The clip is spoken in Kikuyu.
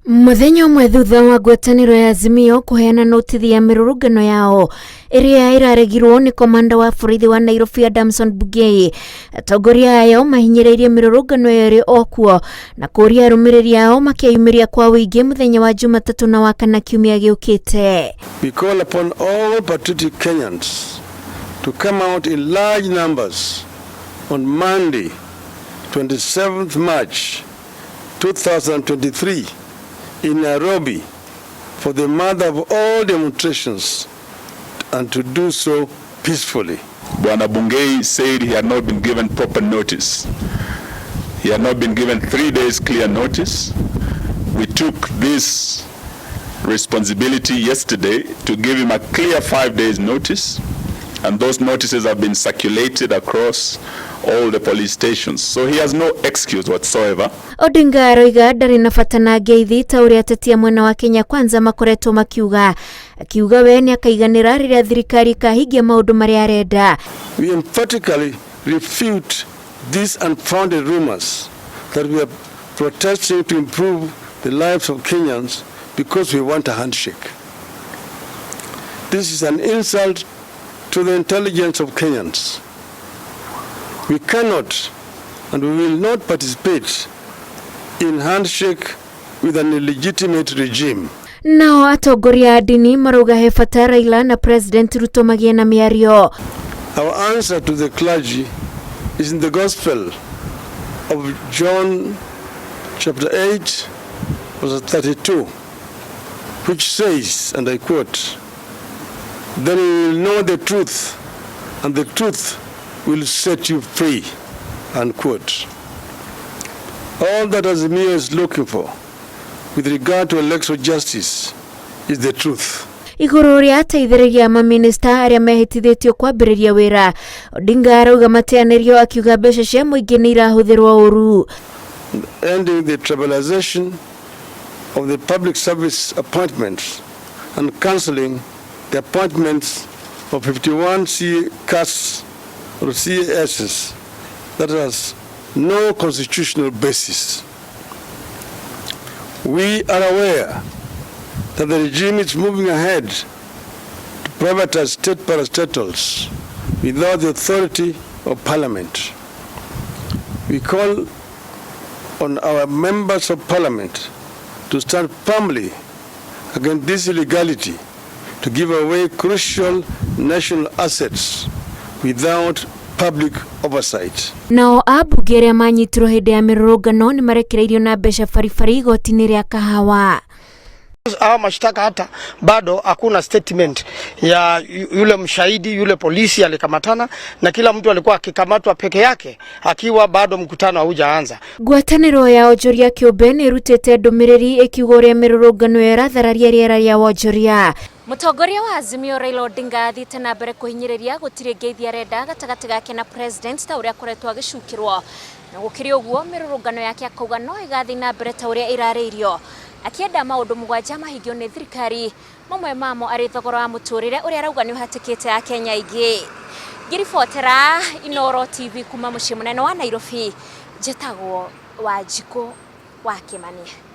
Mũthenya ũmwe thutha wa ngwatanĩro ya Azimio kũheana notithi ya mĩrũrũngano yao ĩrĩa ĩraregirwo nĩ komanda wa borithi wa Nairobi Adamson Bungei, atongoria ayo mahinyĩrĩirie mĩrũrũngano ĩyo ĩrĩ o kuo na kũria arũmĩrĩri ao makeyumĩria kwa ũingĩ mũthenya wa Jumatatũ na wa kana kiumia gĩũkĩte. We call upon all patriotic Kenyans to come out in large numbers on Monday, 27th March 2023 in Nairobi for the mother of all demonstrations and to do so peacefully. Bwana Bungei said he had not been given proper notice. He had not been given 3 days clear notice. We took this responsibility yesterday to give him a clear 5 days notice, and those notices have been circulated across all the police stations. So he has no excuse whatsoever. Odinga aroiga ndarĩ na bata na ngeithi ta ũrĩa ateti a mwena wa Kenya Kwanza makoretwo makiuga, akiuga we nĩ akaiganĩra rĩrĩa thirikari ĩkahingia maũndũ marĩa arenda. We emphatically refute these unfounded rumors that we are protesting to improve the lives of Kenyans because we want a handshake. This is an insult to the intelligence of Kenyans. We cannot and we will not participate in handshake with an illegitimate regime. Nao atongoria a ndini marauga he bata Raila na President Ruto magĩe na mĩario. Our answer to the clergy is in the Gospel of John, chapter 8, verse 32, which says, and I quote, "Then you will know the truth, and the truth will set you free," unquote. All that Azimio is looking for with regard to electoral justice is the truth. Igũrũ rĩa ateithĩrĩria maminista arĩa mehĩtithĩtio kwambĩrĩria wĩra, Odinga arauga mateanĩrio, akiuga mbeca cia mũingĩ nĩ irahũthĩrwo ũru. Ending the tribalization of the public service appointments and cancelling the appointments of 51 CAS or CASs that has no constitutional basis. We are aware that the regime is moving ahead to privatize state parastatals without the authority of parliament. We call on our members of parliament to stand firmly against this illegality to give away crucial national assets without public oversight. Nao ambunge arĩa manyitirwo hĩndĩ ya mĩrũrũngano nĩ marekereirio na mbeca baribari igoti-inĩ rĩa Kahawa. Hawa mashtaka hata bado hakuna statement ya yule mshahidi yule polisi alikamatana, na kila mtu alikuwa akikamatwa peke yake akiwa bado mkutano haujaanza. Ngwatanĩro ya onjoria kĩũmbe nĩ ĩrutĩte ndũmĩrĩri ĩkiuga ũrĩa mĩrũrũngano ĩyo ĩrathararia rĩera rĩa wonjoria. Mũtongoria wa Azimio Raila Odinga athiĩte na mbere kũhinyĩrĩria gũtirĩ ngeithi arenda gatagatĩ gake na president ta ũrĩa akoretwo agĩcukĩrwo, na gũkĩrĩ ũguo mĩrũrũngano yake akauga no ĩgathiĩ na mbere ta ũrĩa ĩrarĩirio, akĩenda maũndũ 7 mahingio nĩ thirikari, mamwe mamo arĩ thogora wa mũtũrĩre ũrĩa arauga nĩ ũhatĩkĩte Akenya aingĩ. Ngĩribotera Inooro TV kuma mũciĩ mũnene wa Nairobi, njĩtagwo Wanjikũ wa Kĩmani.